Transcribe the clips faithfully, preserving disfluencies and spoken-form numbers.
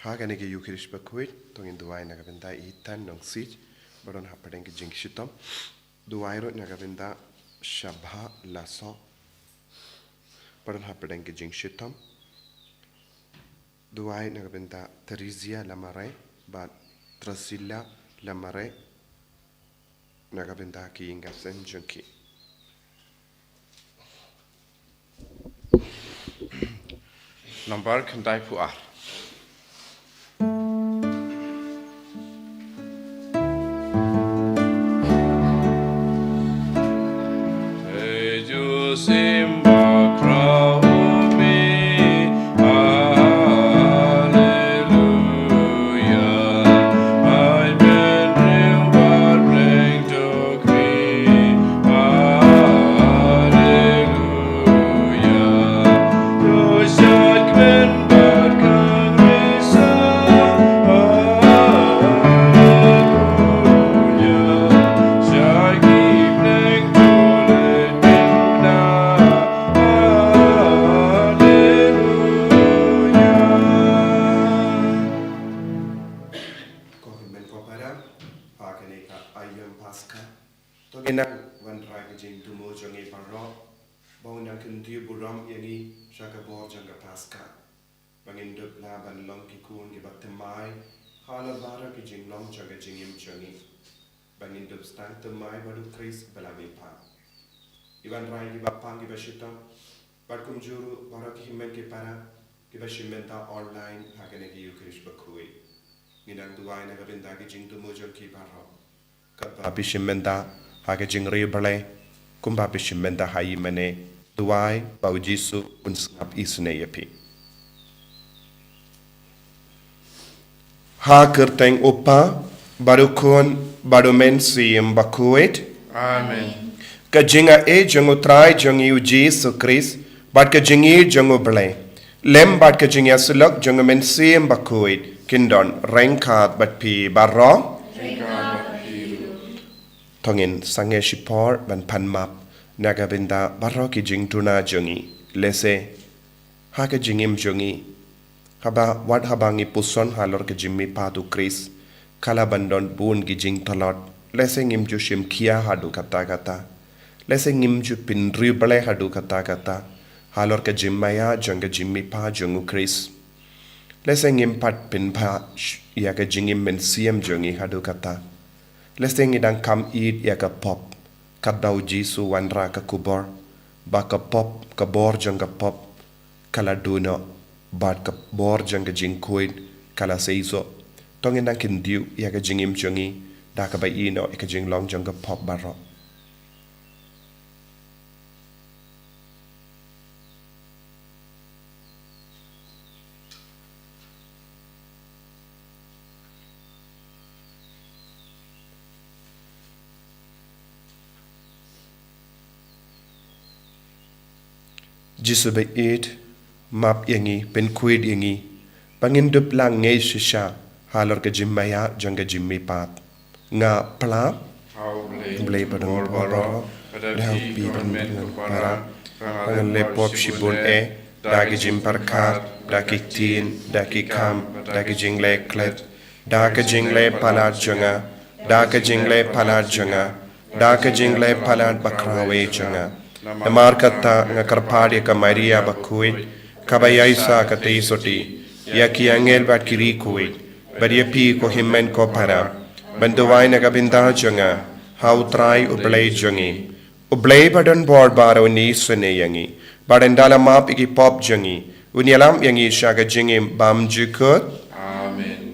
Ha kane ka Eucharist bakhuid, to ngin duwai na ka bynta i Tan Nongsiej, ba don hapdeng ka jingshitom. Duwai ruh na ka bynta Shabha Lasso, ba don hapdeng ka jingshitom. Duwai na ka bynta Theresia Lamare, bad Drusilla Lamare, na ka bynta ki ïing ki sem jong ki. Nambar khyndai phew ar. Ko hynmen ko para, ha kane ka aïom Paska, to ngin nang wanrah ka jingthmu jong ngi baroh, ba un nang kyntiew burom ïa ngi sha ka bor jong ka Paska. Ba ngin dup lah ban long ki khun kiba thymmai halor baroh ki jinglong jong ka jingim jong ngi. Ba ngin dup sdang thymmai bad u Khrist ba la mihpat. Ngi wanrah ïa kiba pang kiba shitom, bad kumjuh ruh baroh ki hynmen ki para kiba shim bynta online ha kane ka Eucharist bakhuid. Ngi nang duwai na ka bynta ki jingthmu jong ki baroh. Katba phi shim bynta ha ka jingriewblei, kumba phi shim bynta ha ïingmane, duwai ba u Jisu un sngap isynei ïa phi. Ha ka kyrteng u Kpa, bad u Khun, bad u Mynsiem Bakhuid. Amen. Ka jingaiei jong u Trai jong ngi u Jisu Khrist, bad ka jingïeit jong u Blei, lem bad ka jingïasyllok jong u Mynsiem Bakhuid, kin don ryngkat bad phi baroh. To ngin sangeh shipor ban pan map na ka bynta baroh ki jingduna jong ngi. Lehse ha ka jingim jong ngi, haba, wat haba ngi puson halor ka jingmihpat u Khrist, ka la ban don bun ki jingtlot. Lehse ngim ju shim khia haduh katta katta. Lehse ngim ju pynriewblei haduh katta katta halor ka jingmaïa jong ka jingmihpat jong u Khrist. Lehse ngim pat pynbha sh-, ïa ka jingim mynsiem jong ngi haduh katta. Lehse ngi dang kham ïeit ïa ka pop, katba u Jisu wanrah ka khubor ba ka pop, ka bor jong ka pop ka la duh noh, bad ka bor jong ka jingkhuid ka la seisoh. To ngin nang kyntiew ïa ka jingim jong ngi da kaba ïehnoh ïa ka jinglong jong ka pop baroh. Jisu ba ïeit, map ïa ngi, pynkhuid ïa ngi, ba ngin dup lang ngeit shisha halor ka jingmaïa jong ka jingmihpat. Nga pla, ha u Blei, Blei ba don bor baroh, bad ha phi, phi ba don bor para, ba nga la pop shibun eh, da ki jingpyrkhat, da ki ktien, da ki kam, da ki jingleh klet, da ki jingleh palat jong nga, da ki jingleh palat jong nga, da ki jingleh palat bakhraw eh jong nga. Namar kata nga kyrpad ïa ka Maria bakhuid, kaba ïaisah katei sotti, ïa ki angel bad ki riewkhuid, bad ïa phi ko hynmen ko para, ban duwai na ka bynta jong nga ha u Trai u Blei jong ngi. U Blei ba don bor baroh un isynei ïa ngi, bad un da la map ïa ki pop jong ngi, un ïalam ïa ngi sha ka jingim bymjukut. Amen.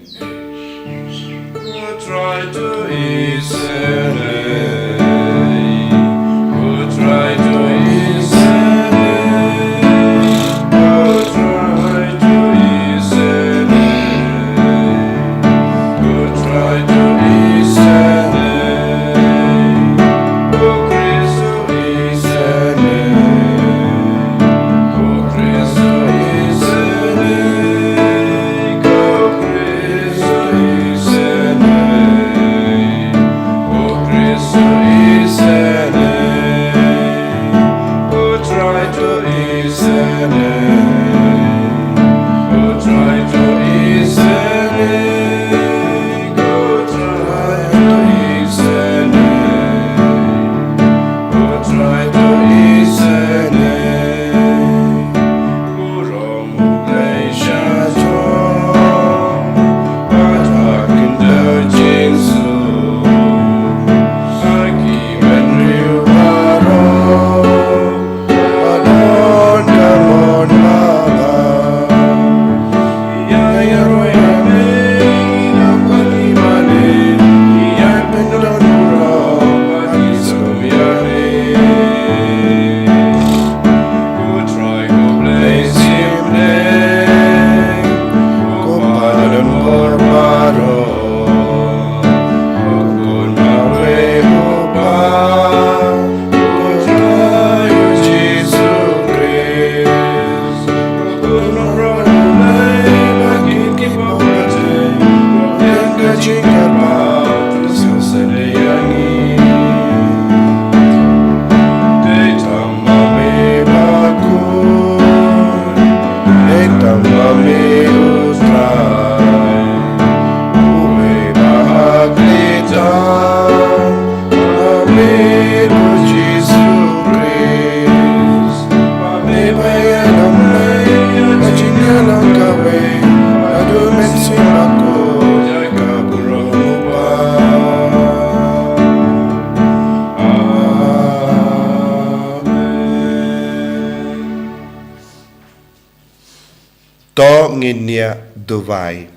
To ngin ïa duwai.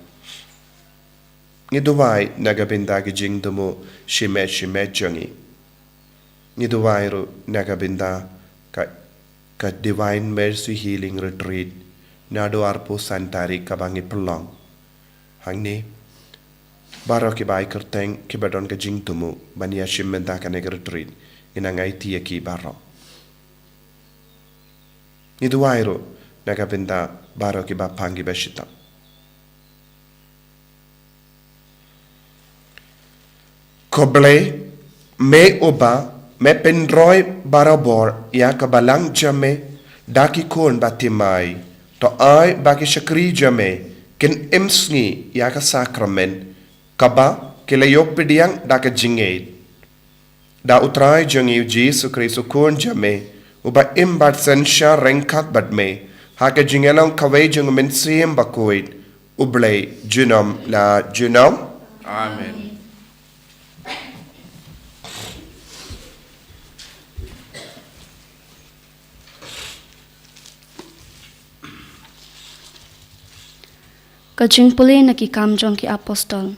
Ngi duwai na ka bynta ki jingthmu shimet shimet jong ngi. Ngi duwai ruh na ka bynta ka, ka Divine Mercy Healing Retreat naduh arphew san tarik kaba ngi pynlong. Hangne baroh kiba ai kyrteng kiba don ka jingthmu ban ïashim bynta kane ka retreat, ngi nang aiti ïa ki baroh. Ngi duwai ruh na ka bynta baroh kiba pang kiba shitom. Ko Blei, me uba me pynroi barabor ïa ka balang jong me da ki khun ba thymmai, to ai ba ki shakri jong me kin im sngi ïa ka sakramen kaba ki la ïoh pdiang da ka jingngeit. Da U Trai jong ngi U Jisu Khrist U Khun jong me, uba im bad synshar ryngkat bad me ha ka jingïalong kawei jong U Mynsiem Bakhuid, U Blei junom la junom. Amen. Ka jingpule na ki kam jong ki apostol.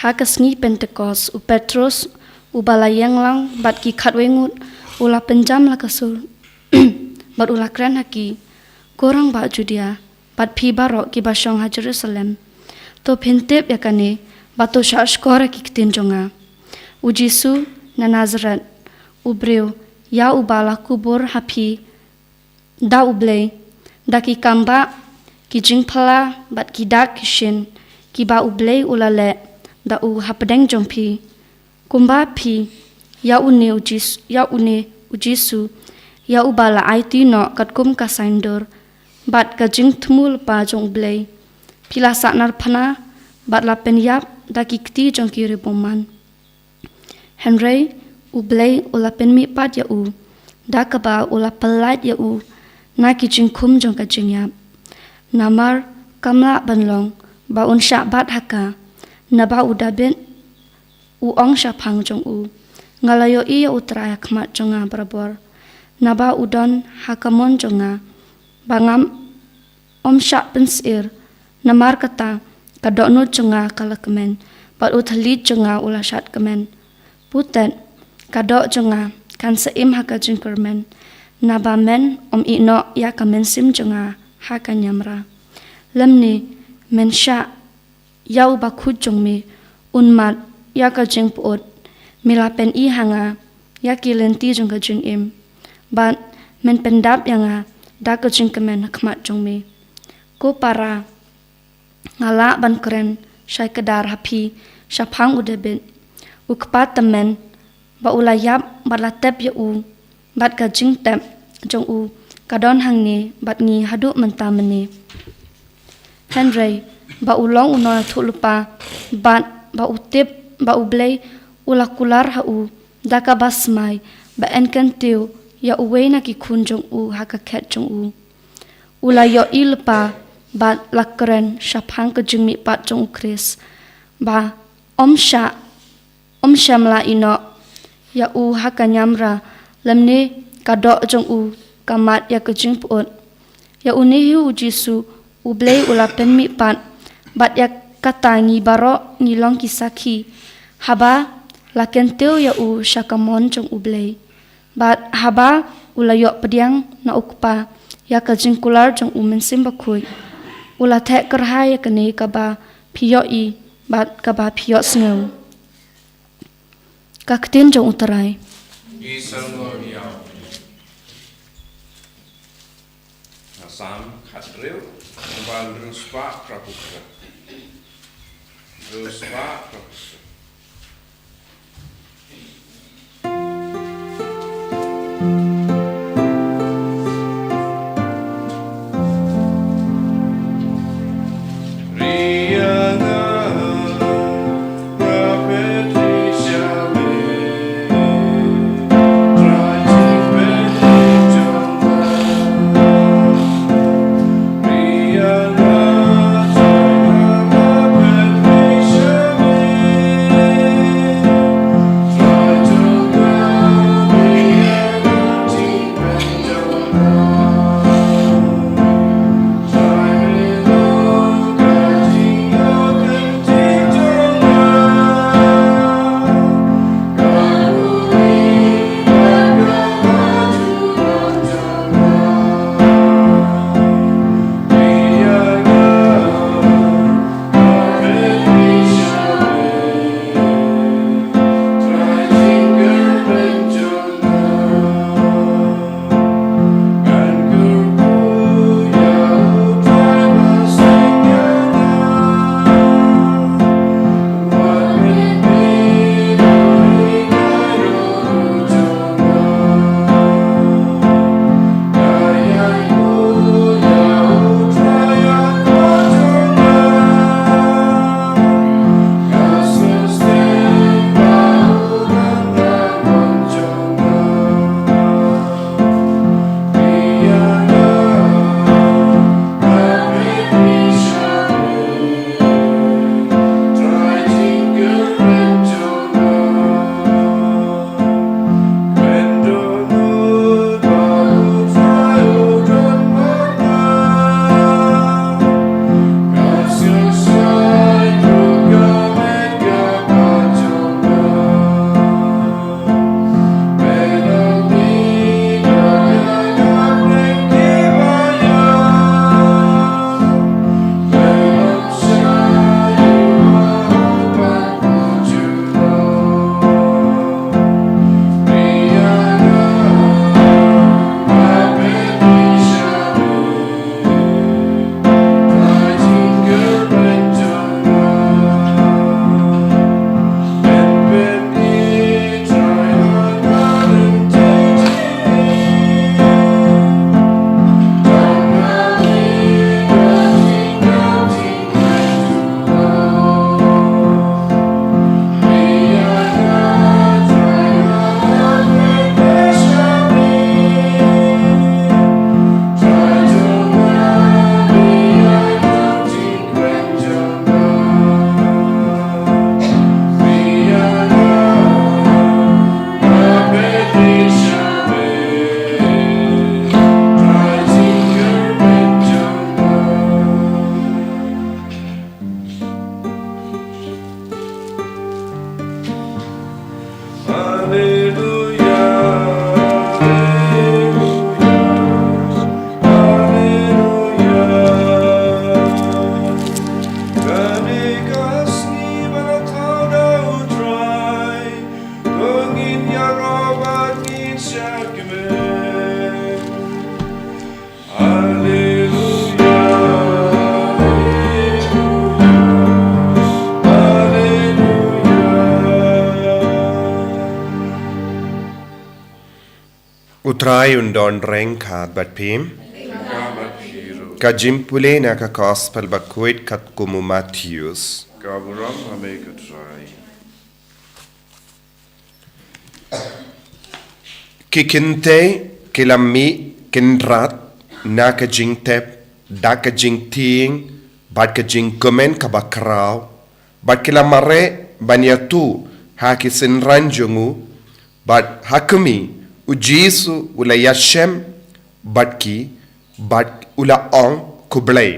Ha ka sngi Pentekost, u Petrus, uba la ïeng lang bad ki khatwei ngut, u la pynjam la ka sur bad u la kren ha ki, ko rangbah Judia, bad phi baroh kiba shong ha Jerusalem. To phin tip ïa kane, bad to shah shkor ïa ki ktien jong nga. U Jisu na Nasaret, u briew ïa uba la kubur ha phi da U Blei, da ki kambah, ki jingphylla bad ki dak ki shin, kiba U Blei u la leh da u hapdeng jong phi. Kumba phi, ïa une U Jis-, ïa une U Jisu, ïa uba la aiti noh katkum ka saiñdur bad ka jingthmu lypa jong U Blei, phi la sahnarphna bad la pynïap da ki kti jong ki riewbymman. Hynrei U Blei u la pynmihpat ïa u, da kaba u la pyllait ïa u na ki jingkhum jong ka jingïap. Namar kam lah ban long ba un shah bat ha ka, naba u Dabid u ong shaphang jong u, nga la ïohi ïa U Trai ha khmat jong nga barabor, naba u don ha ka mon jong nga, ba ngam ym shah pynsyier. Namar kata, ka dohnud jong nga ka la kmen, bad u thylliej jong nga u la shad kmen. Putet, ka doh jong nga kan sa im ha ka jingkyrmen, naba men ym ïeh noh ïa ka mynsiem jong nga ha ka niamra. Lymne, men shah ïa u bakhuid jong me un mad ïa ka jingpyut. Me la pyni ha nga ïa ki lynti jong ka jingim, bad men pyndap ïa nga da ka jingkmen ha khmat jong me. Ko para, nga lah ban kren shai kdar ha phi shaphang u Dabid, u kpa tymmen, ba u la ïap bad la tep ïa u, bad ka jingtep jong u ka don hangne bad ngi haduh mynta mynne. Hynrei ba u long u nongïathuhlypa, bad ba u tip ba U Blei u la kular ha u da kaba smai, ba yn kyntiew ïa uwei na ki khun jong u ha ka khet jong u. U la ïohi lypa bad la kren shaphang ka jingmihpat jong U Khrist, ba ym shah, ym shym la ïeh noh ïa u ha ka niamra, lymne ka doh jong u ka mad ïa ka jingpyut. Ïa une hi U Jisu U Blei u la pynmihpat, bad ïa kata ngi baroh ngi long ki sakhi, haba la kyntiew ïa u sha ka mon jong U Blei. Bad haba u la ïoh pdiang na u Kpa ïa ka jingkular jong U Mynsiem Bakhuid, u la theh kyrhai ïa kane kaba phi ïohi bad kaba phi ïohsngew. Ka ktien jong U Trai. Ngi sngewbha ïa u. Psalm khathynriew, ban hynriew spah phra phew phra. Hynriew spah phra phew phra. Trai un don ryngkat bad phi. Ka jingpule na ka Gospel bakhuid katkum u Mathaios. Ka burom ha me ko Trai. Ki kynthei ki la mih kynrad na ka jingtep da ka jingtieng bad ka jingkmen kaba khraw, bad ki la mareh ban ïathuh ha ki synran jong u, bad ha khmih, u Jisu u la ïashem bad ki, bad u la ong, Khublei.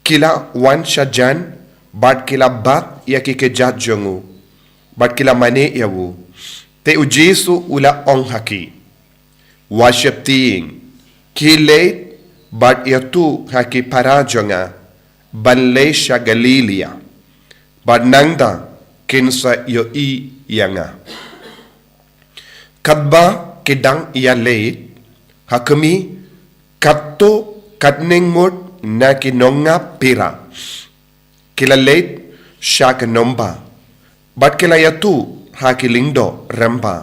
Ki la wan shajan, bad ki la bat ïa ki kjat jong u, bad ki la mane ïa u. Te u Jisu u la ong ha ki, Wat sheptieng, khie leit bad ïathuh ha ki para jong nga ban leit sha Galilaia, bad nangta kin sa ïohi ïa nga. Katba ki dang ïaleit, ha khmih, katto katne ngut na ki nongap pira ki la leit sha ka nongbah, bad ki la ïathuh ha ki lyngdoh rangbah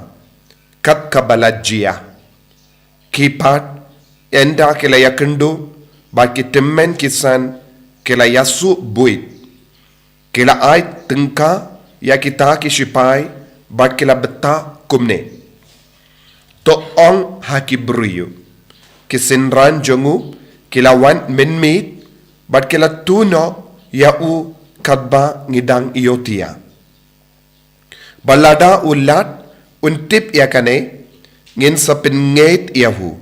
kat kaba la jia. Ki pat, ynda ki la ïakynduh bad ki tymmen ki san, ki la ïasuh buit. Ki la ai tyngka ïa kita ki shipai, bad ki la bthah kumne, To ong ha ki briew, ki synran jong u ki la wan mynmiet, bad ki la tuh noh ïa u katba ngi dang ïohtïa. Bad lada u lad un tip ïa kane, ngin sa pynngeit ïa u,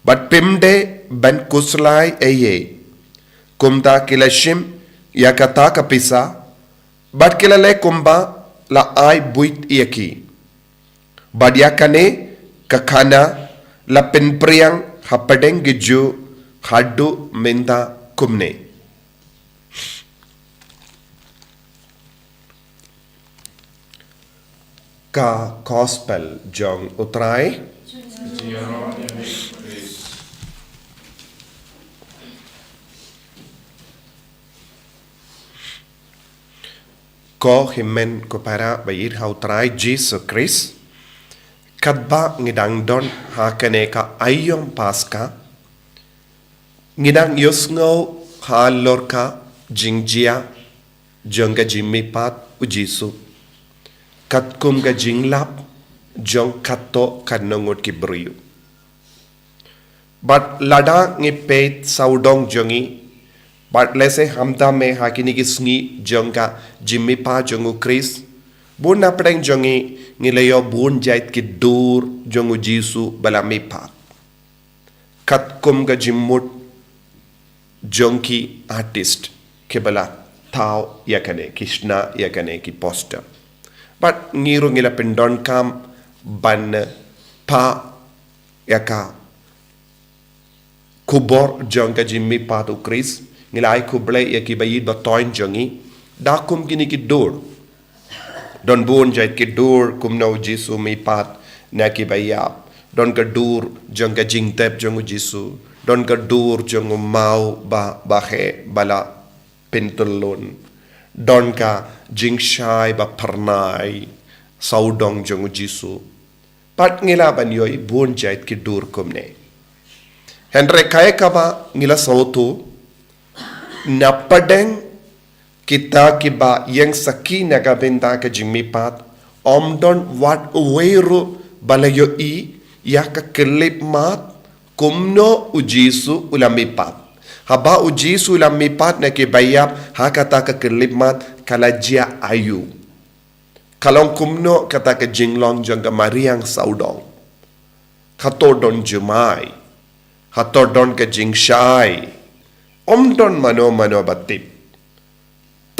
bad phim dei ban khuslai ei ei. Kumta ki la shim ïa kata ka pisa, bad ki la leh kumba la ai buit ïa ki. Bad ïa kane ka khana la pynphriang hapdeng ki Jiw haduh mynta kumne. Ka Gospel jong u Trai. Ko hynmen ko para ba ïeit ha u Trai Jisu Khrist, katba ngi dang don ha kane ka aïom Paska, ngi dang ïohsngew halor ka jingjia jong ka jingmihpat u Jisu, katkum ka jinglap jong katto katne ngut ki briew. Bad lada ngi peit sawdong jong ngi, bad lehse hamtam eh ha kine ki sngi jong ka jingmihpat jong u Khrist, bun na pdeng jong ngi ngi la ïoh bun jait ki dur jong u Jisu ba la mihpat. Katkum ka jingmut jong ki artist kiba la thaw ïa kane, ki shna ïa kane ki poster. Bad ngi ruh ngi la pyndonkam ban pha ïa ka khubor jong ka jingmihpat u Khrist, ngi la ai khublei ïa ki ba ïeit ba thoiñ jong ngi, da kum kine ki dur. Don bun jait ki dur kumno u Jisu mihpat na ki ba ïap. Don ka dur jong ka jingtep jong u Jisu. Don ka dur jong u maw ba, ba heh ba la pyntyllun. Don ka jingshai ba phyrnai sawdong jong u Jisu. Pat ngi lah ban ïohi bun jait ki dur kumne. Hynrei kaei kaba ngi la sngewthuh, na pdeng kita kiba ïeng sakhi na ka bynta ka jingmihpat, ym don wat uwei ruh ba la ïohi ïa ka khyllipmat kumno u Jisu u la mihpat. Haba u Jisu u la mihpat na ki ba ïap, ha kata ka khyllipmat ka la jia aïu. Ka long kumno kata ka jinglong jong ka mariang sawdong. Hato don jumai, hato don ka jingshai. Ym don mano mano ba tip.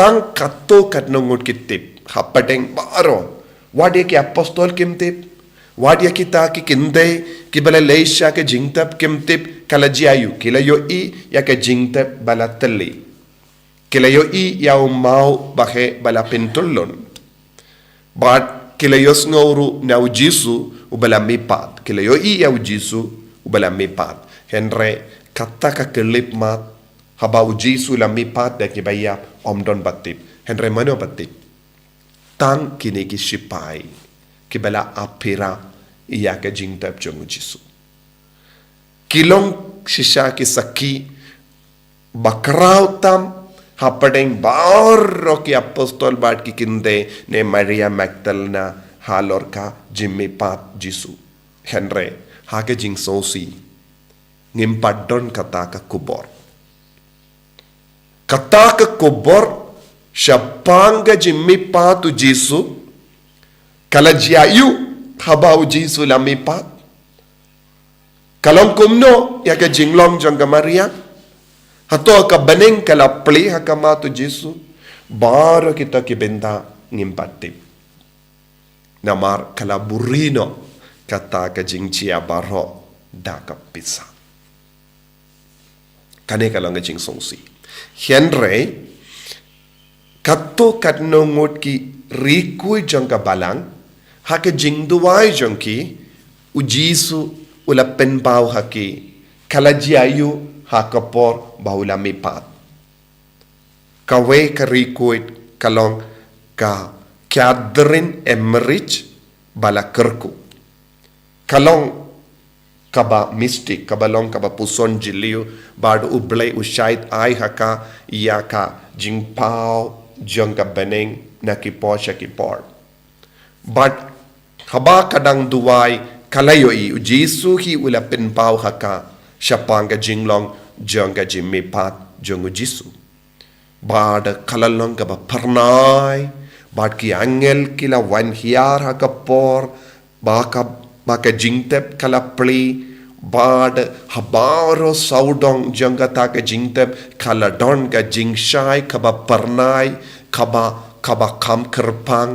Tang katto katne ngut ki tip, hapdeng baroh. Wat ïa ki apostol kim tip. Wat ïa kita ki kynthei kiba la leit sha ka jingtep kim tip ka la jia aïu, ki la ïohi ïa ka jingtep ba la thylli. Ki la ïohi ïa u maw ba heh ba la pyntyllun. Bad ki la ïohsngew ruh na u Jisu uba la mihpat. Ki la ïohi ïa u Jisu uba la mihpat. Hynrei kata ka khyllipmat, haba u Jisu u la mihpat na ki ba ïap, ym don ba tip. Hynrei mano ba tip? Tang kine ki shipai kiba la ap phira ïa ka jingtep jong u Jisu. Ki long shisha ki sakhi ba khraw tam hapdeng baroh ki apostol bad ki kynthei ne Maria Magdalena halor ka jingmihpat Jisu. Hynrei ha ka jingsngewsih ngim pat don kata ka khubor. Kata ka khubor shaphang ka jingmihpat u Jisu ka la jia aiu haba u Jisu la mihpat? Ka long kumno ïa ka jinglong jong ka Maria? Hato ka bneng ka la plie ha khmat u Jisu? Baroh kita ki bynta ngim pat tip. Namar ka la buri noh kata ka jingjia baroh da ka pisa. Kane ka long ka jingsngewsih. Hynrei katto katno ngut ki riew jong ka balang, ha ka jingduwai jong ki, u Jisu u la pynpaw ha ki ka la jia aiu ha ka por ba u la mihpat. Kawei ka riew ka long ka Catherine Emmerich ba la kyrkhu. Ka long kaba mystic, kaba long kaba puson jylliew, bad u Blei u shait ai ha ka ïa ka jingpaw jong ka bneng na ki por sha ki por. Bad haba ka dang duwai ka la ïohi u Jisu hi u la pynpaw ha ka shaphang ka jinglong jong ka jingmihpat jong u Jisu. Bad ka la long kaba phyrnai, bad ki angel ki la wan hiar ha ka por ba ka, ba ka jingtep ka la plie, bad ha baroh sawdong jong kata ka jingtep ka la don ka jingshai kaba phyrnai, kaba, kaba kham kyrpang.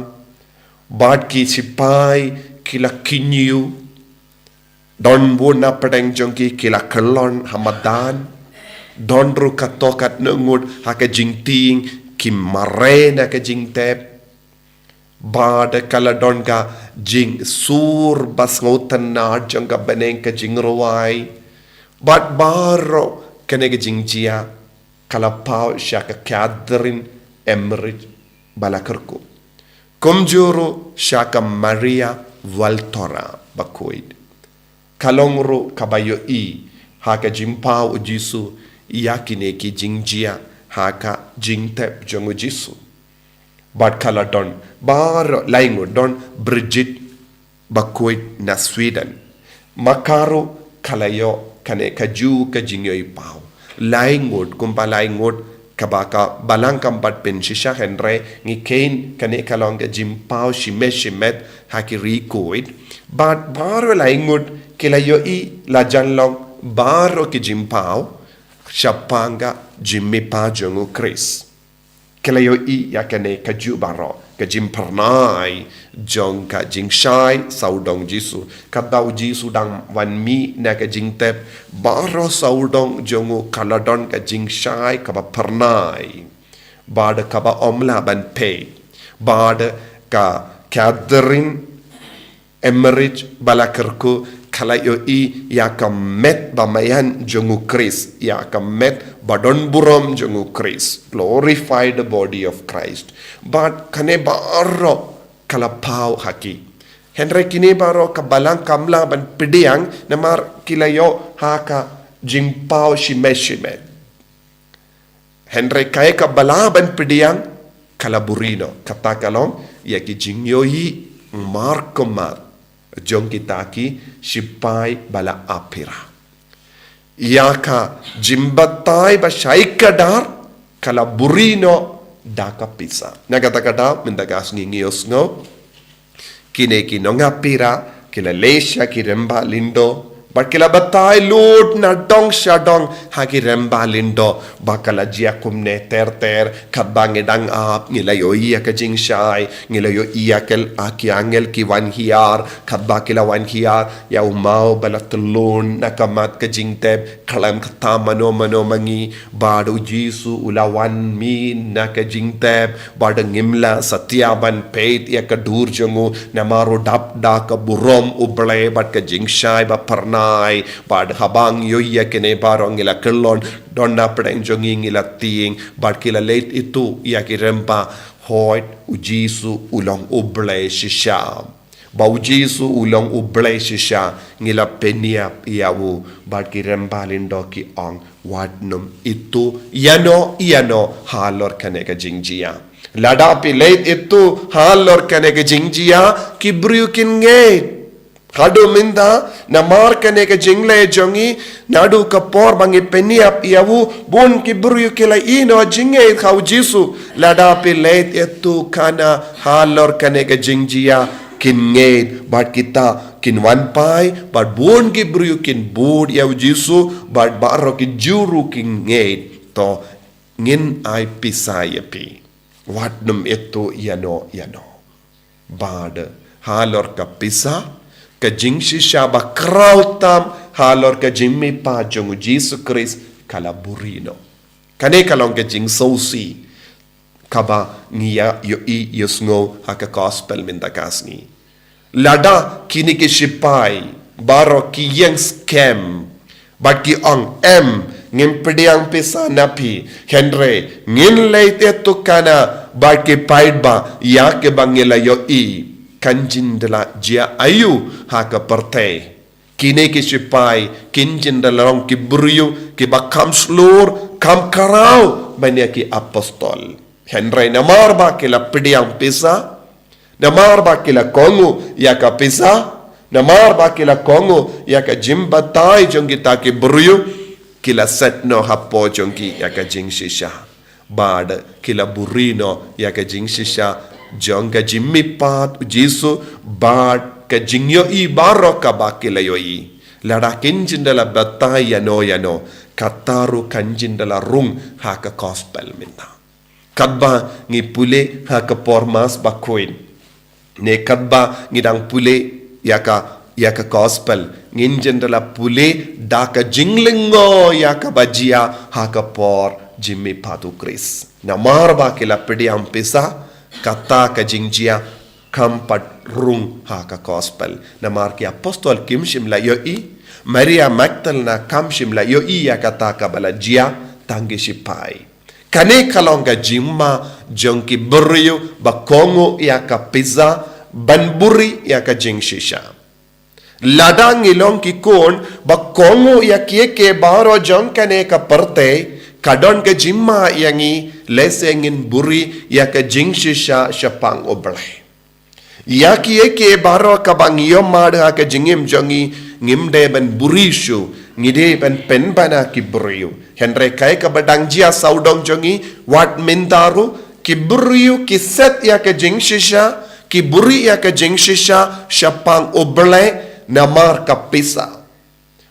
Bad ki sipai ki la kynñiew. Don bun na pdeng jong ki ki la kyllon ha madan. Don ruh katto katno ngut ha ka jingtieng ki mareh na ka jingtep. Bad ka la don ka jingsur ba sngewtynnad jong ka bneng, ka jingrwai. Bad baroh kane ka jingjia ka la paw sha ka Catherine Emmerich ba la kyrkhu. Kumjuh ruh sha ka Maria Waltora bakhuid. Ka long ruh kaba ïohi ha ka jingpaw u Jisu ïa kine ki jingjia ha ka jingtep jong u Jisu. Bad ka la don baroh lai ngut, don Brigitte bakhuid na Sweden. Ma ka ruh ka la ïoh kane kajuh ka jingïohipaw. Lai ngut, kumba lai ngut, kaba ka balang kam pat pynshisha, hynrei ngi kheiñ kane ka long ka jingpaw shimet shimet ha ki riew. Bad baroh lai ngut ki la ïohi la jan long baroh ki jingpaw shaphang ka jingmihpat jong u Khrist. Ki la ïohi ïa kane kajuh baroh, ka jingphyrnai jong ka jingshai sawdong Jisu. Katba u Jisu dang wan mih na ka jingtep, baroh sawdong jong u ka la don ka jingshai kaba phyrnai, bad kaba ym lah ban peit. Bad ka Catherine Emmerich ba la kyrkhu ka la ïohi ïa ka met ba maïan jong u Khrist, ïa ka met ba don burom jong u Khrist, glorified body of Christ. Bad kane baroh ka la paw ha ki. Hynrei kine baroh ka balang kam lah ban pdiang namar ki la ïoh ha ka jingpaw shimet shimet. Hynrei kaei kaba lah ban pdiang ka la buri noh, kata ka long ïa ki jingïohi markhmat jong kita ki sipai ba la ap hira. Ïa ka jingbatai ba shai kdar ka la buri noh da ka pisa. Na kata ka daw mynta ka sngi ngi ïohsngew kine ki nongap hira ki la leit sha ki rangbah lyngdoh, bad ki la batai lut na dong sha dong ha ki rangbah lyngdoh, ba ka la jia kumne ter ter, katba ngi dang ap ngi la ïohi ïa ka jingshai, ngi la ïohi ïa ki angel ki wan hiar, katba ki la wan hiar ïa u maw ba la tyllun na ka mat ka jingtep, khlem kata mano mano ma ngi, bad u Jisu u la wan mih na ka jingtep, bad ngim lah satia ban peit ïa ka dur jong u, namar u dap da ka burom U Blei bad ka jingshai ba phyrnai. Bad haba ngi ïohi ïa kine baroh ngi la kyllon, don na pdeng jong ngi ngi la tieng, bad ki la leit ïathuh ïa ki rangbah, hooid u Jisu u long U Blei shisha. ba u Jisu u long u Blei shisha, ngi la pynïap ïa u. Bad ki rangbah lyngdoh ki ong, wat nym ithuh ïano ïano halor kane ka jingjia. Lada phi leit ithuh halor kane ka jingjia, ki briew kin ngeit. Haduh mynta, namar kane ka jingleh jong ngi, naduh ka por ba ngi pynïap ïa u, bun ki briew ki la ïehnoh jingngeit ha u Jisu. Lada phi leit ithuh kane halor kane ka jingjia, kin ngeit, bad kita kin wan phai, bad bun ki briew kin bud ïa u Jisu, bad baroh ki Jiw ruh kin ngeit. To, ngin ai pisa ïa phi. Wat nym ithuh ïano ïano. Bad halor ka pisa, ka jingshisha ba khraw tam halor ka jingmihpat jong u Jisu Khrist ka la buhrieh noh. Kane ka long ka jingsngewsih kaba ngi ïa ïohi ïohsngew ha ka gospel mynta ka sngi. Lada kine ki shipai baroh ki ïeng skhem, bad ki ong, em, ngim pdiang pisa na phi, hynrei ngin leit ithuh kane bad ki paidbah ïa kiba ngi la ïohi, kan jin da la jia aïu ha ka pyrthei. Kine ki shipai kin jin da la long ki briew kiba kham shlur, kham khraw ban ïa ki apostol. Hynrei namar ba ki la pdiang pisa, namar ba ki la kohnguh ïa ka pisa, namar ba ki la kohnguh ïa ka jingbatai jong kita ki briew, ki la set noh hapoh jong ki ïa ka jingshisha. Bad ki la buhrieh noh ïa ka jingshisha jong ka jingmihpat u Jisu, bad ka jingïohi baroh kaba ki la ïohi. Lada kin jin da la batai ïano ïano, kata ruh kan jin da la rung ha ka gospel mynta. Katba ngi pule ha ka por Mass bakhuid, ne katba ngi dang pule ïa ka, ïa ka gospel, ngin jin da la pule da ka jinglyngngoh ïa kaba jia ha ka por jingmihpat u Khrist. Namar ba ki la pdiang pisa, kata ka jingjia kam pat rung ha ka gospel. Namar ki apostol kim shym la ïohi, Maria Magdalena kam shym la ïohi ïa kata kaba la jia, tang ki shipai. Kane ka long ka jingma jong ki briew ba kohnguh ïa ka pisa ban buhrieh ïa ka jingshisha. Lada ngi long ki khun ba kohnguh ïa kiei kiei baroh jong kane ka pyrthei, ka don ka jingma ïa ngi lehse ngin buhrieh ïa ka jingshisha shaphang U Blei. Ïa kiei kiei baroh kaba ngi ïohmad ha ka jingim jong ngi, ngim dei ban buhrieh shuh, ngi dei ban pynbna ki briew. Hynrei kaei kaba dang jia sawdong jong ngi, wat mynta ruh, ki briew ki set ïa ka jingshisha, ki buhrieh ïa ka jingshisha shaphang U Blei namar ka pisa.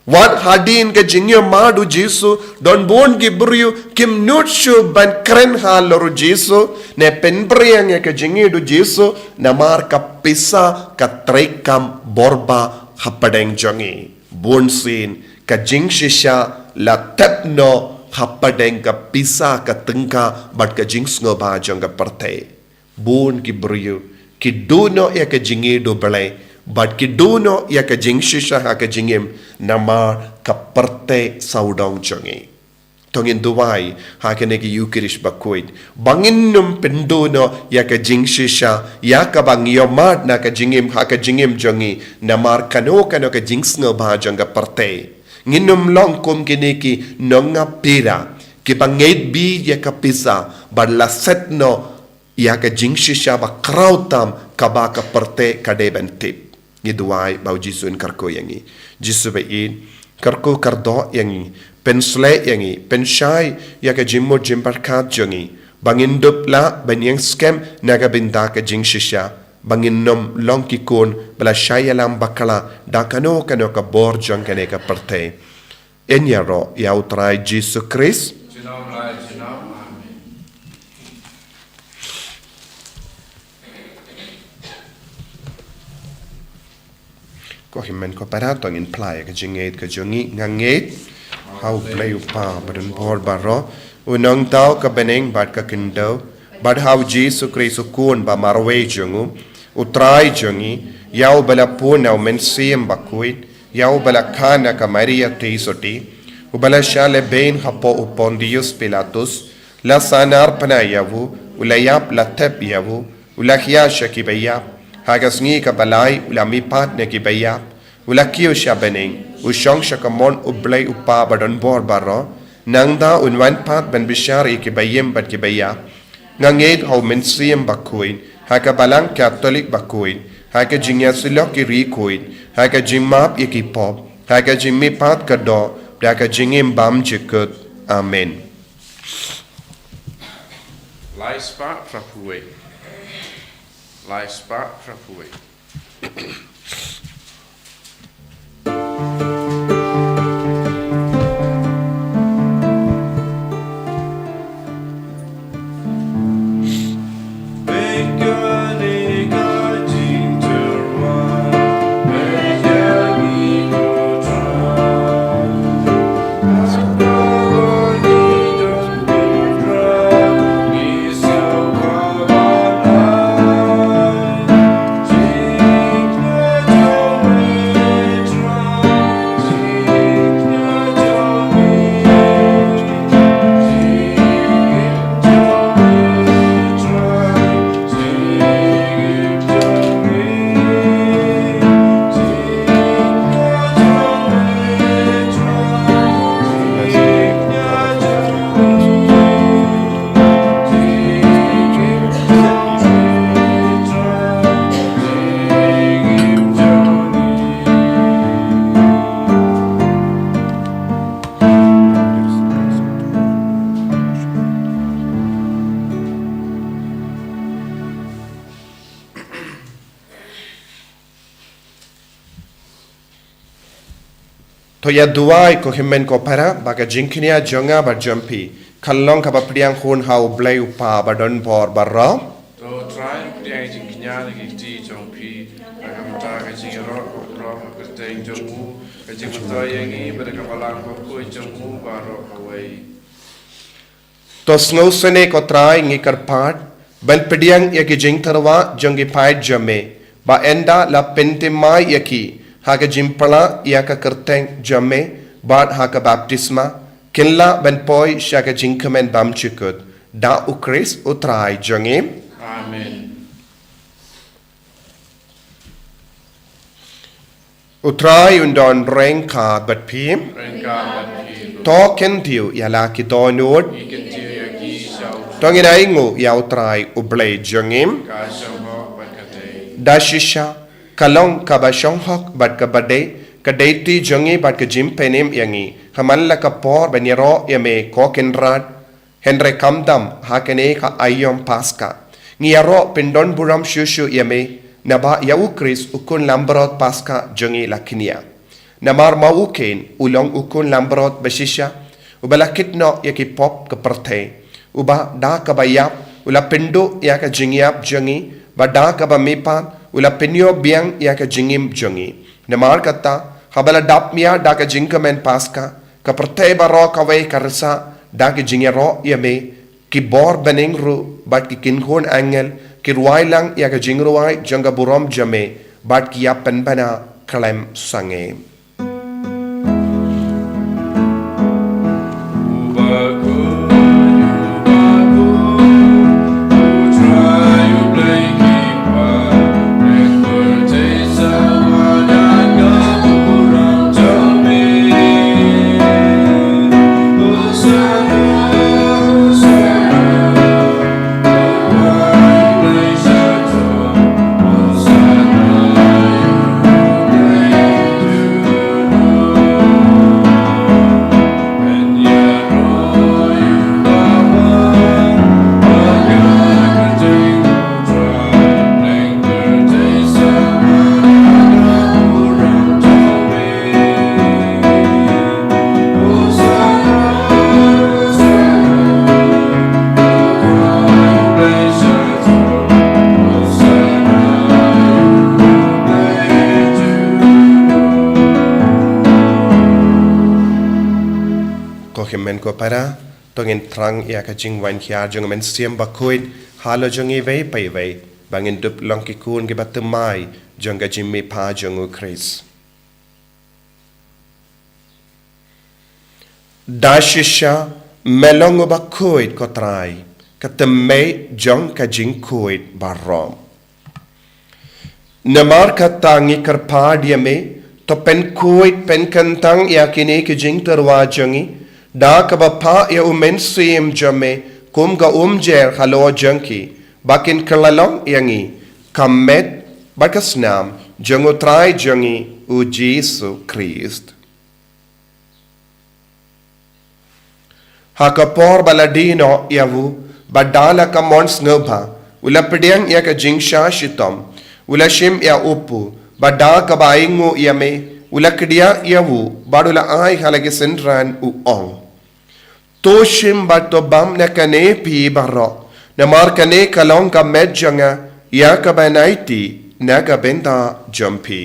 Wat hadien ka jingïohmad u Jisu, don bun ki briew kim nud shuh ban kren halor u Jisu, ne pynphriang ïa ka jingïeit u Jisu, namar ka pisa ka treikam borbah hapdeng jong ngi. Bunsien ka jingshisha la thep noh hapdeng ka pisa, ka tyngka bad ka jingsngewbha jong ka pyrthei. Bun ki briew ki duh noh ïa ka jingïeit U Blei, bad ki duh noh ïa ka jingshisha ha ka jingim namar ka pyrthei sawdong jong ngi. To ngin duwai ha kane ka Ïukharist bakhuid ba ngin nym pynduh noh ïa ka jingshisha ïa kaba ngi ïohmad na ka jingim ha ka jingim jong ngi namar kano kano ka jingsngewbha jong ka pyrthei. Ngin nym long kum kine ki nongap pisa kiba ngeit beit ïa ka pisa bad la set noh ïa ka jingshisha ba khraw tam kaba ka pyrthei ka dei ban tip. Ngi duwai ba u Jisu un kyrkhu ïa ngi. Jisu ba ïeit, kyrkhu kyrdoh ïa ngi, pynshlei ïa ngi, pynshai ïa ka jingmut jingpyrkhat jong ngi, ba ngin dup lah ban ïeng skhem na ka bynta ka jingshisha, ba ngin nym long ki khun ba la shah ïalam bakla da kano kano ka bor jong kane ka pyrthei. Yn ïaroh ïa u Trai Jisu Khrist. Ko hynmen ko para, to ngin phla ïa ka jingngeit ka jong ngi. Nga ngeit ha U Blei U Kpa badonbor baroh, U Nongthaw ka bneng bad ka khyndew, bad ha u Jisu Khrist u Khun ba marwei jong U, U Trai jong ngi, ïa uba la pun na U Mynsiem Bakhuid, ïa uba la kha na ka Maria thei sotti, uba la shah lehbeiñ hapoh u Pontius Pilatus, la sahnarphna ïa u, u la ïap, la thep ïa u, u la khia sha kiba ïap, Ha ka sngi kaba lai u la mihpat na ki baïap, u la kiew sha bneng, u shong sha kamon U Blei U Kpa Badonbor Baroh. Nangta un wan pat ban bishar ïa ki baïem bad ki baïap. Nga ngeit ha U Mynsiem Bakhuid, ha ka Balang Katholik bakhuid, ha ka jingïasyllok ki ri khuid, ha ka jingmap ïa ki pop, ha ka jingmihpat ka doh, bad ha ka jingim bymjukut. Amen. Lai spah phra phew wei. Lai spah phra phew wei. To ïa duwai, ko hynmen ko para, ba ka jingkñia jong nga bad jong phi kan long kaba pdiang hun ha U Blei U Kpa Badonbor Baroh. To Trai, pdiang jingkñia na ki kti jong phi, na ka bynta ka jingïaroh ka burom ha ka kyrteng jong u, ka jingmyntoi ïa ngi bad ka Balang bakhuid jong u baroh kawei. To sngewsynei ko Trai, ngi kyrpad ban pdiang ïa ki jingtyrwa jong ki paid jong me, ba ynda la pynthymmai ïa ki ha ka jingpla ïa ka kyrteng jong me bad ha ka baptisma, kin lah ban poi sha ka jingkmen bymjukut. Da U Khrist U Trai jong ngi. Amen. U Trai un don ryngkat bad phi. Ryngkat bad phi. To kyntiew ïa la ki dohnud. Ngi kyntiew ïa ki sha U Trai. To ngin ainguh ïa U Trai U Blei jong ngi. Ka shong hok bad ka dei. Da shisha ka long kaba shong hok bad kaba dei, ka dei kti jong ngi bad ka jingpynim ïa ngi, ha man la ka por ban ïaroh ïa me ko Kynrad. Hynrei khamtam ha kane ka aïom Paska, ngi ïaroh pyndonburom shuh shuh ïa me, naba ïa U Khrist u khun langbrot Paska jong ngi la kñia. Namar ma u khun u long u khun langbrot bashisha, uba la kit noh ïa ki pop ka pyrthei, uba da kaba ïap u la pynduh ïa ka jingïap jong ngi, bad da kaba mihpat u la pynïoh biang ïa ka jingim jong ngi. Namar kata, haba la dap mih da ka jingkmen Paska, ka pyrthei baroh kawei ka rsa da ka jingïaroh ïa me, ki bor bneng ruh bad ki kynhun angel ki rwai lang ïa ka jingrwai jong ka burom jong me, bad ki ïa pynbna khlem sangeh. Ko hynmen ko para, to ngin thrang ïa ka jingwan hiar jong ka Mynsiem Bakhuid, halor jong ngi iwei pa iwei, ba ngin dup long ki khun kiba thymmai jong ka jingmihpat jong U Khrist. Da shisha me long uba khuid ko Trai, ka thymmei jong ka jingkhuid baroh. Namar kata ngi kyrpad ïa me, to pynkhuid pynkyntang ïa kine ki jingtyrwa jong ngi, da kaba phah ïa u Mynsiem jong me kum ka umjer halor jong ki, ba kin kylla long ïa ngi ka met bad ka snam jong u Trai jong ngi u Jisu Khrist. Ha ka por ba la die noh ïa u, bad da la ka mon sngewbha, u la pdiang ïa ka jingshah shitom, u la shim ïa u pu, bad da kaba ainguh ïa me, u la kdiah ïa u, bad u la ai ha la ki synran, u ong: To shim bad to bam na kane phi baroh, namar kane ka long ka met jong nga, ïa kaban aiti na ka bynta jong phi.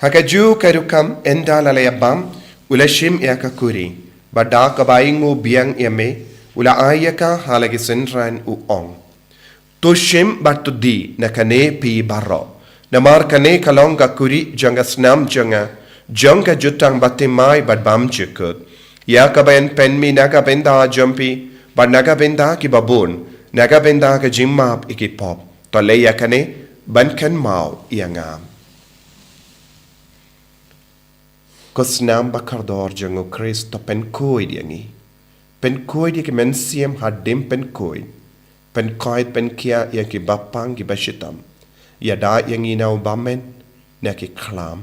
Ha kajuh ka rukom, ynda la la ïa bam, u la shim ïa ka kuri, bad da kaba ainguh biang ïa me, u la ai ïa ka ha la ki synran, u ong: To shim bad to die na kane phi baroh, namar kane ka long ka kuri jong ka snam jong nga, jong ka jutang bathymmai bad bymjukut, ïa kaban pynmih na ka bynta jong phi, bad na ka bynta kiba bun, na ka bynta ka jingmap ïa ki pop. To leh ïa kane ban kynmaw ïa nga. Ko snam ba kordor jong u Khrist, to pynkhuid ïa ngi. Pynkhuid ïa ki mynsiem hadien pynkhuid. Pynkhuid pynkhia ïa ki bapang ki bashitom. Ïada ïa ngi na u bymman na ki khlam.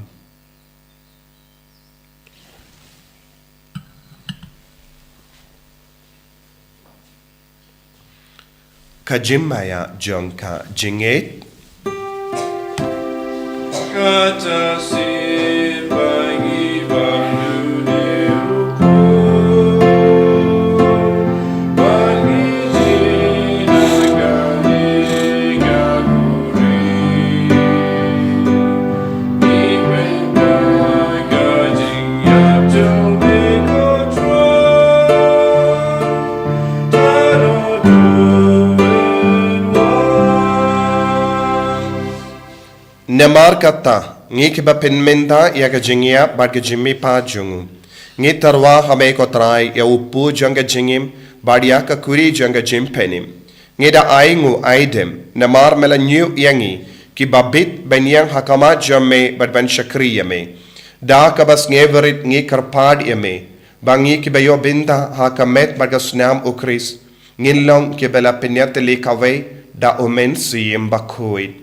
Ka jingmaïa jong ka jingngeit. Kata sien ba ngi bam ïa u Trai, ba ngi die na kane ka kuri. Ngi pynda ka jingïap jong me ko Trai. Namar kata, ngi kiba pynmynta ïa ka jingïap bad ka jingmihpat jong u, ngi tyrwa ha me ko Trai, ïa u pu jong ka jingim, bad ïa ka kuri jong ka jingpynim. Ngi da ainguh aidem, namar me la ñiew ïa ngi kiba bit ban ïeng ha khmat jong me bad ban shakri ïa me. Da kaba sngewrit ngi kyrpad ïa me, ba ngi kiba ïoh bynta ha ka met bad ka snam u Khrist, ngin long kiba la pynïatylli kawei da u Mynsiem Bakhuid.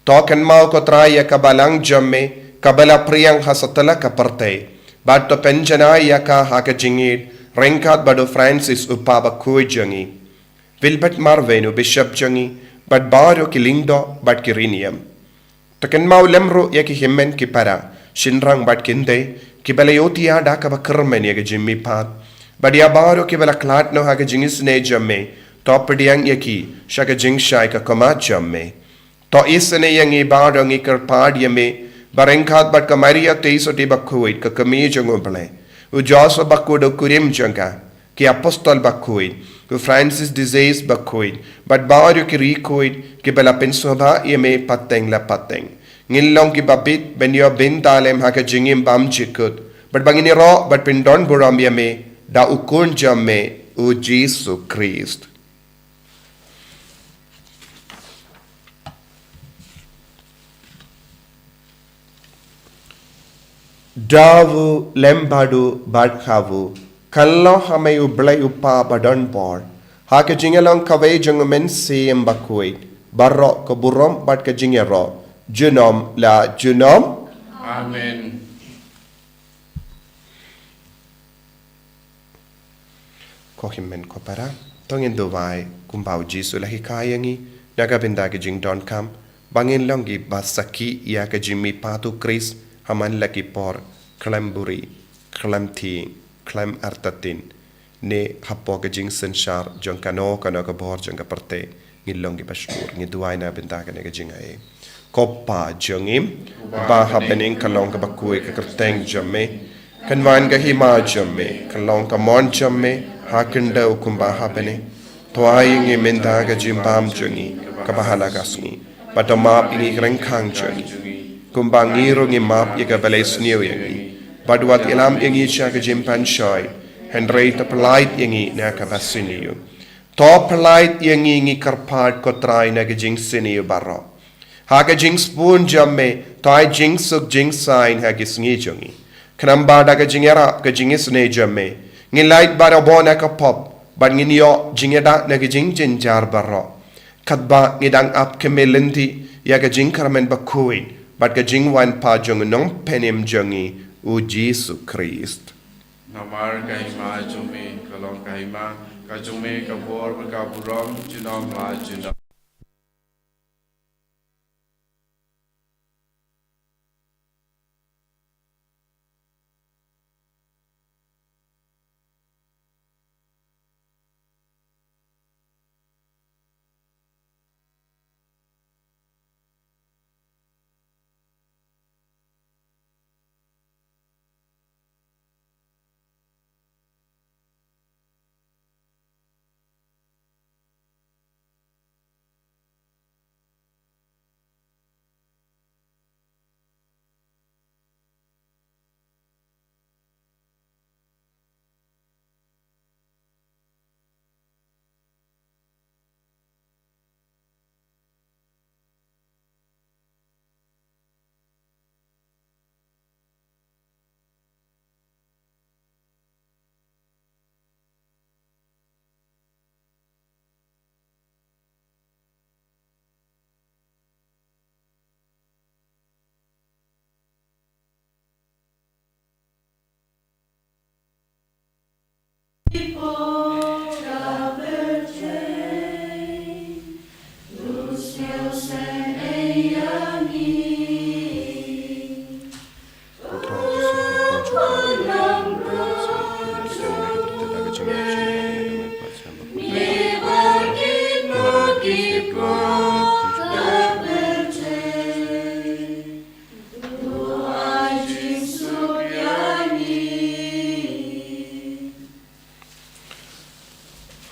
To kynmaw ko Trai ïa ka balang jong me, kaba la phriang ha satlak ka pyrthei. Bad to pynjanai ïa ka ha ka jingïeid, ryngkat bad u Francis u Papa bakhuid jong ngi, Wilbert Marwein u Bishop jong ngi, bad baroh ki lyngdoh bad ki riewniam. To kynmaw lem ruh ïa ki hynmen ki para, shynrang bad khyndiat, kiba la ïohthiah da kaba kyrmen ïa ka jingmihpat. Bad ïa baroh kiba la khlad noh ha ka jingisynei jong me, to pdiang ïa ki sha ka jingshai ka khmat jong me. To isynei ïa ngi baroh, ngi kyrpad ïa me, ba ryngkat bad ka Maria Theisotti bakhuid, ka kmie jong u Blei, u Joseph bakhuid u kurim jong ka, ki apostol bakhuid, u Francis de Sales bakhuid, bad baroh ki riewkhuid kiba la pynsngewbha ïa me pateng la pateng, ngin long kiba bit ban ïoh bynta lem ha ka jingim bymjukut, bad ba ngin ïaroh bad pyndonburom ïa me da u Khun jong me, u Jisu Khrist. Da u lem bad u bad ha u, kan long ha me u Blei u Kpa badonbor, ha ka jingïalong kawei jong u Mynsiem Bakhuid, baroh ka burom bad ka jingïaroh, junom la junom. Amen. Ko hynmen ko para, to ngin duwai kumba u Jisu u la hikai ïa ngi, na ka bynta ka jingdonkam, ba ngin long kiba sakhi ïa ka jingmihpat u Khrist, ha man la ki por, khlem buhrieh, khlem thieng, khlem artatien, ne hapoh ka jingsynshar jong kano kano ka bor jong ka pyrthei. Ngin long kiba shukor, ngin duwai na ka bynta kane ka jingai. Ko Pa jong ngi, ba ha bneng ka long kaba khuid ka kyrteng jong me, kan wan ka hima jong me, kan long ka mon jong me, ha khyndew kumba ha bneng. To ai ïa ngi mynta ka jingbam jong ngi, kaba ha la ka sngi. bad to map ïa ngi ki ryngkang jong ngi, kumba ngi ruh ngi map ïa kiba la sniew ïa ngi. Bad wat ïalam ïa ngi sha ka jingpynshoi, hynrei to pyllait ïa ngi na kaba sniew. To pyllait ïa ngi, ngi kyrpad ko Trai, na ka jingsniew baroh. Ha ka jingsbun jong me, to ai jingsuk jingsaiñ ha ki sngi jong ngi. Khnang ba da ka jingïarap ka jingisynei jong me, ngin lait barabor na ka pop, bad ngin ïoh jingïada na ka jingjynjar baroh. Katba ngi dang ap kmen lynti ïa ka jingkyrmen bakhuid bad ka jingwan pat jong u Nongpynim jong ngi, u Jisu Khrist. Namar ka hima jong me ka long ka hima, ka jong me ka bor bad ka burom, junom la junom.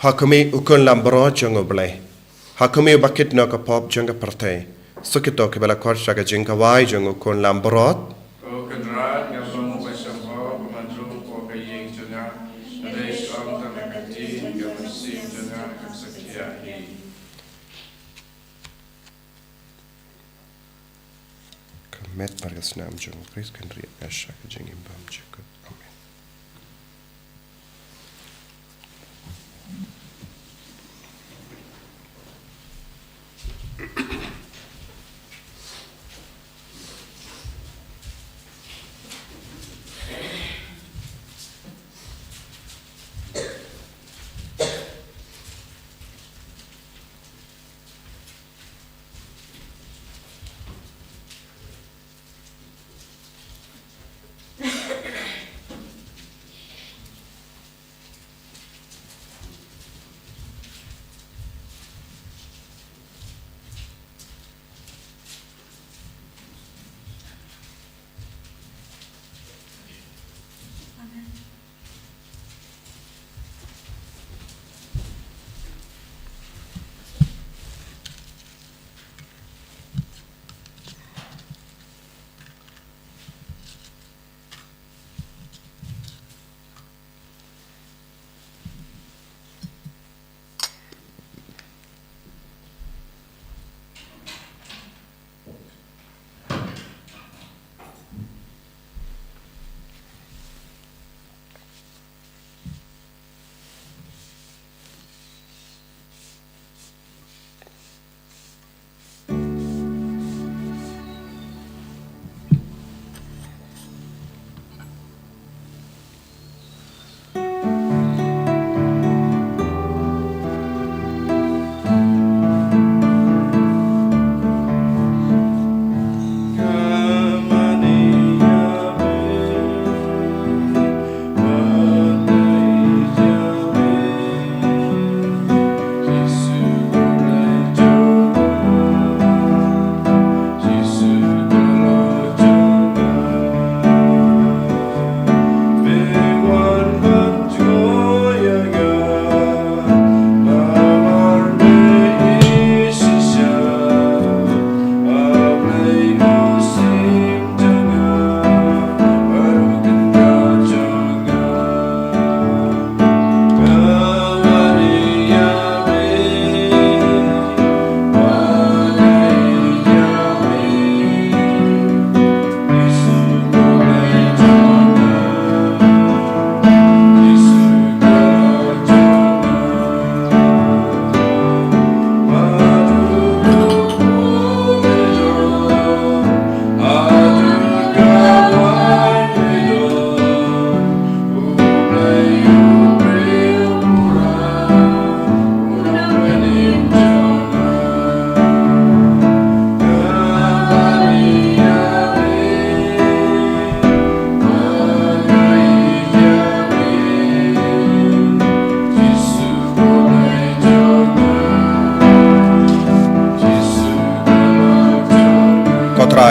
Ha khmih, u khun lambrot jong U Blei. Ha khmih, uba kit noh ka pop jong ka pyrthei. Suk ïa kito kiba la khot sha ka jingkhawai jong u khun lambrot. Ko Kynrad, nga long uba shemphang, ba man ruh hapoh ka ïing jong nga. Nga dei shuh ong tang ka ktien, ka mynsiem jong nga kan sa khiah hi. Ka met bad ka snam jong U Khrist kan rieh ïa nga sha ka jingim bymjukut. Amen.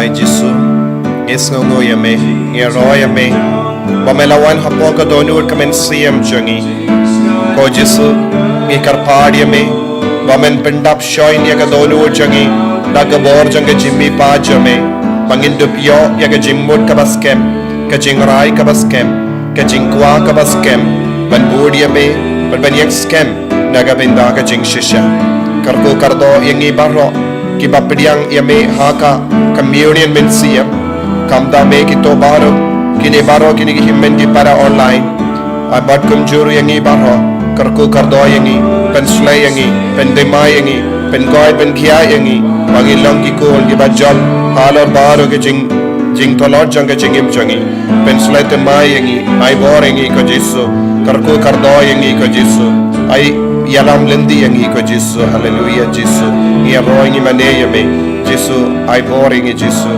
Jisu, ngi sngewnguh ïa me, ngi ïaroh ïa me ba me la wan hapoh ka dohnud ka mynsiem jong ngi. Ko Jisu, ngi kyrpad ïa me ba men pyndap shongshit ïa ka dohnud jong ngi da ka bor jong ka jingmihpat jong me, ba ngin dup ïoh ïa ka jingmut kaba skhem, ka jingrai kaba skhem, ka jingkwah kaba skhem ban bud ïa me bad ban ïeng skhem na ka bynta ka jingshisha. Kyrkhu kyrdoh ïa ngi baroh kiba pdiang ïa me ha ka communion mynsiem. Khamtam me kito baroh, kine baroh kine ki hynmen ki para online. Ai bad kumjuh ïa ngi baroh, kyrkhu kyrdoh ïa ngi, pynshlei ïa ngi, pynthymmai ïa ngi, pynkhuid pynkhiah ïa ngi ba ngin long ki khun kiba jop halor baroh ki jing, jingthlot jong ka jingim jong ngi. Pynshlei thymmai ïa ngi, ai bor ïa ngi ko Jisu. Kyrkhu kyrdoh ïa ngi ko Jisu. Ai ïalam lynti ïa ngi ko Jisu. Haleluia Jisu. Ngi ïaroh ïa ngi mane ïa me. Jisu, ai bor ïa ngi Jisu.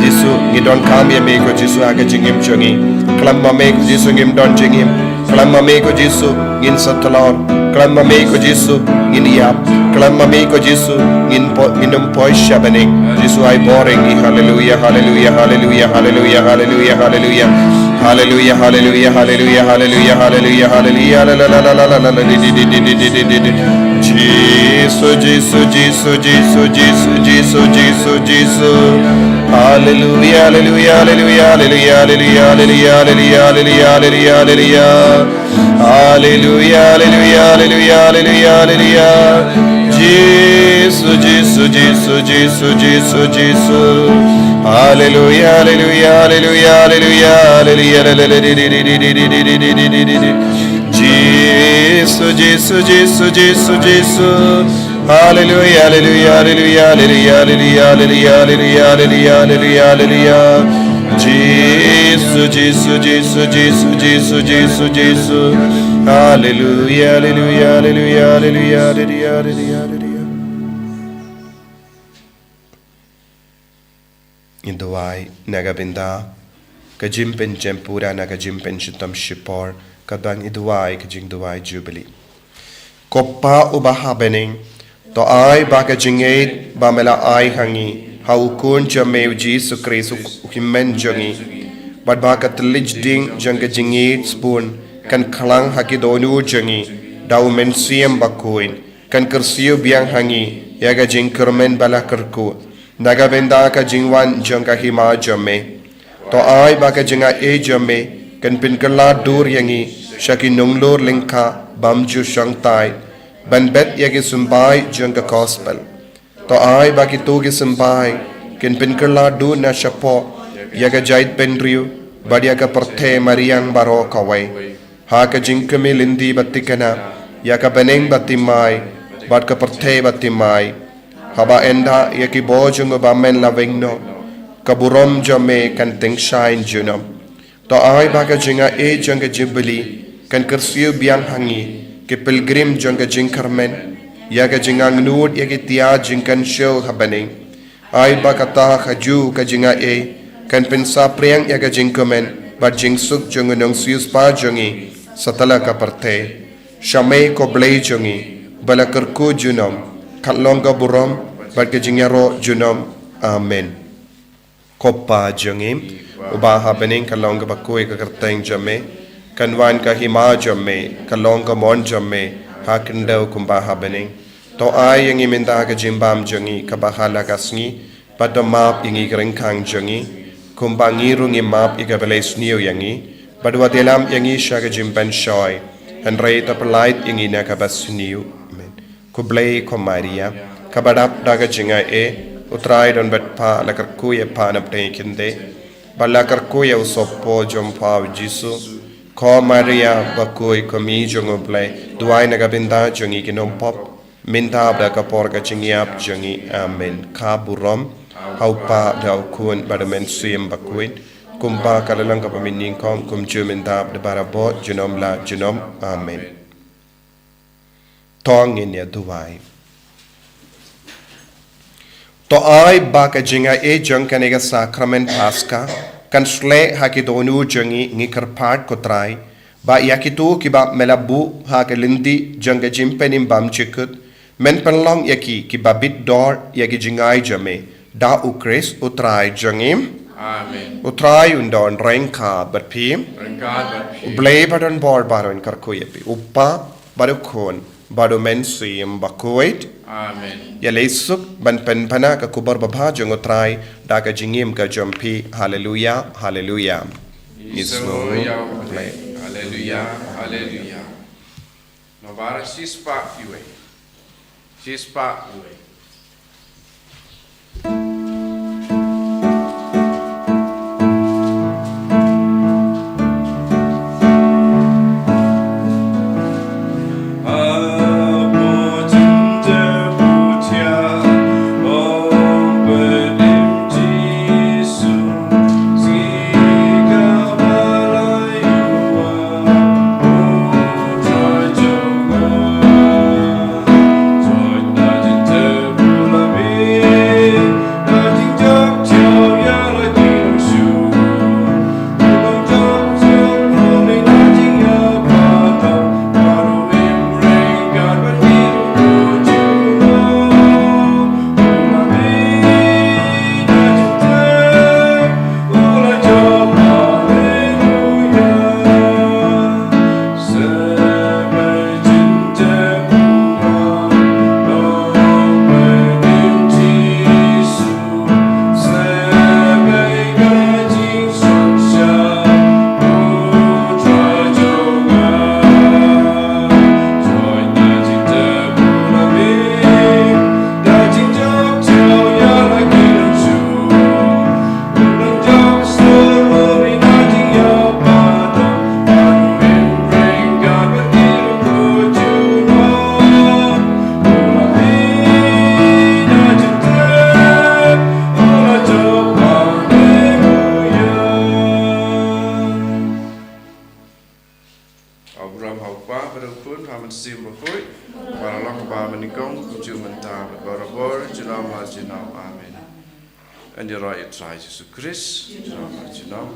Jisu, ngi donkam ïa me ko Jisu ha ka jingim jong ngi. Khlem ma me ko Jisu ngim don jingim. Khlem ma me ko Jisu ngin sa tlot. Khlem ma me ko Jisu ngin ïap. Khlem ma me ko Jisu ngin po, ngin ym poi sha bneng. Jisu ai bor ïa ngi. Haleluia, haleluia, haleluia, haleluia, haleluia, haleluia. Haleluia, haleluia, haleluia, haleluia, haleluia, haleluia, la, la, la, la, la, la, la, di, di, di, di, di, di, di, di, di. Jisu, Jisu, Jisu, Jisu, Jisu, Jisu, Jisu. Haleluia, haleluia, haleluia, haleluia, haleluia, haleluia, haleluia, haleluia, haleluia. Haleluia, haleluia, haleluia, haleluia, haleluia. Jisu, Jisu, Jisu, Jisu, Jisu, Jisu. Haleluia, haleluia, haleluia, haleluia, haleluia, la, la, la, di, di, di, di, di. Jisu, Jisu, Jisu, Jisu, Jisu. Haleluia, haleluia, haleluia, haleluia, haleluia, haleluia, haleluia, haleluia, haleluia. Jisu, Jisu, Jisu, Jisu, Jisu, Jisu, Jisu. Haleluia, haleluia, haleluia, haleluia, haleluia, haleluia, haleluia. Ngi duwai na ka bynta ka jingpynjem pura na ka jingpynshitom shipor, kaba ngi duwai ka jingduwai Jubilee. Ko Pa uba ha bneng, to ai ba ka jingngeit ba me la ai ha ngi ha u Khun jong me u Jisu Khrist u Hynmen jong ngi, bad ba ka thylliej ding jong ka jingngeit sbun kan khlang ha ki dohnud jong ngi da u Mynsiem Bakhuid, kan kyrsiew biang ha ngi ïa ka jingkyrmen ba la kyrkhu na ka bynta ka jingwan jong ka Hima jong me. To ai ba ka jingaiei jong me kan pynkylla dur ïa ngi sha ki nonglor lyngkha bym ju shongthait ban bet ïa ki symbai jong ka Gospel. To ai ba kito ki symbai kin pynkylla dur na shapoh ïa ka jaitbynriew bad ïa ka pyrthei mariang baroh kawei, ha ka jingkmen lynti ba thikna ïa ka bneng ba thymmai bad ka pyrthei ba thymmai. Haba ynda ïa ki bor jong u Bymman la weng noh, ka burom jong me kan tyngshaiñ junom. To ai ba ka jingaiei jong ka Jubilee kan kyrsiew biang ha ngi ki pilgrim jong ka jingkyrmen ïa ka jingangnud ïa ki tiar jingkynshew ha bneng. Ai ba kata ka juh ka jingaiei kan pynsaphriang ïa ka jingkmen bad jingsuk jong u nongsiewspah jong ngi satlak ka pyrthei. Sha me ko Blei jong ngi ba la kyrkhu junom, kan long ka burom bad ka jingïaroh junom. Amen. Ko Pa jong ngi uba ha bneng, kan long kaba khuid ka kyrteng jong me, kan wan ka Hima jong me, kan long ka mon jong me ha khyndew kumba ha bneng. To ai ïa ngi mynta ka jingbam jong ngi kaba ha la ka sngi, bad to map ïa ngi ki ryngkang jong ngi, kumba ngi ruh ngi map ïa kiba la isniew ïa ngi, bad wat ïalam ïa ngi sha ka jingpynshoi, hynrei to pyllait ïa ngi na kaba sniew. Amen. Khublei ko Maria, kaba dap da ka jingaiei, u Trai u don bad pha, la kyrkhu ïa pha na pdeng ki khyndai, bad la kyrkhu ïa u sohpor jong pha u Jisu. Ko Maria bakhuid, ko Mei jong u Blei, duwai na ka bynta jong ngi ki nongpop, mynta bad ha ka por ka jingïap jong ngi. Amen. Ka burom ha u Pa, ha u Khun bad ha u Mynsiem Bakhuid, kumba ka la long kaba mynnyngkong, kumjuh mynta bad barabor, junom la junom. Amen. To ngin ïa duwai. To ai ba ka jingaiei jong kane ka sakramen Paska kan shlei ha ki dohnud jong ngi, ngi kyrpad ko Trai, ba ïa kito kiba me la buh ha ka lynti jong ka jingpynim bymjukut, men pynlong ïa ki kiba bit dor ïa ki jingai jong me, Da u Khrist u Trai jong ngi. Amen. U Trai un don ryngkat bad phi. Ryngkat bad phi. U Blei ba don bor baroh un kyrkhu ïa phi. U Kpa bad u Khun bad u Mynsiem Bakhuid. Amen. Ïaleh suk ban pynbna ka khubor babha jong u Trai da ka jingim ka jong phi. Haleluya, haleluya. Isn't ïa u Blei. Haleluya, haleluya. Nabar shispah iwei. Shispah iwei. Abraham ha u Kpa bad u Khun ha u Mynsiem Bakhuid. Ba la long ba mynnyngkong, kumjuh mynta bad barabor, junom la junom. Amen. Yn ïaroh ïa u Trai Jisu Khrist. Junom la junom.